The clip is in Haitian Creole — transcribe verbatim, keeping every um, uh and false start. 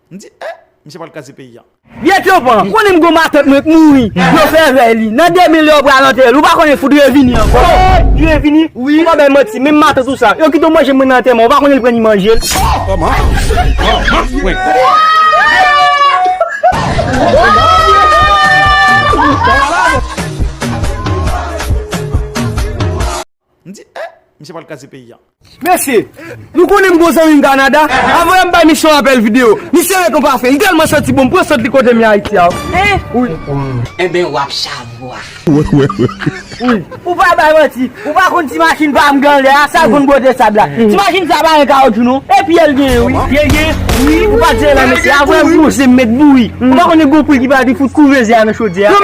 M di, eh, misye pral kraze peyi a. Vye tyopan, konnen m gon matant mwen k mouri. Yo fè vèy li. Nan de mil yo pral antere l. Ou pa konnen fout revini ankò. Li revini? Wi. Ou pa bay manti, menm matant ou sa. Yo kite w manje mwen nan antèman. Ou pa konnen l pran ni manje l. M di, eh, misye pral kraze peyi a. Mesye, nou konnen m gon zanmi m Kanada. Avan m bay misye yon apèl videyo. Misye ret yon pafen. Li tèlman santi bon, m pran sant li kote m ye Ayiti a. Wi. Enben, w ap chavwa. Wi. Ou pa bay manti. Ou pa konn ti machin pa m gen anlè a, sa l konn bwote sab la. Ti machin sa pa gen kawotchou non. E pye l genyen, wi. Pye l genyen? Wi, ou pa tire la, mesye. Avan m pwonse, m met bouyi. Ou pa konnen gon pri ki pa di fout kouveze a nan chodyè a.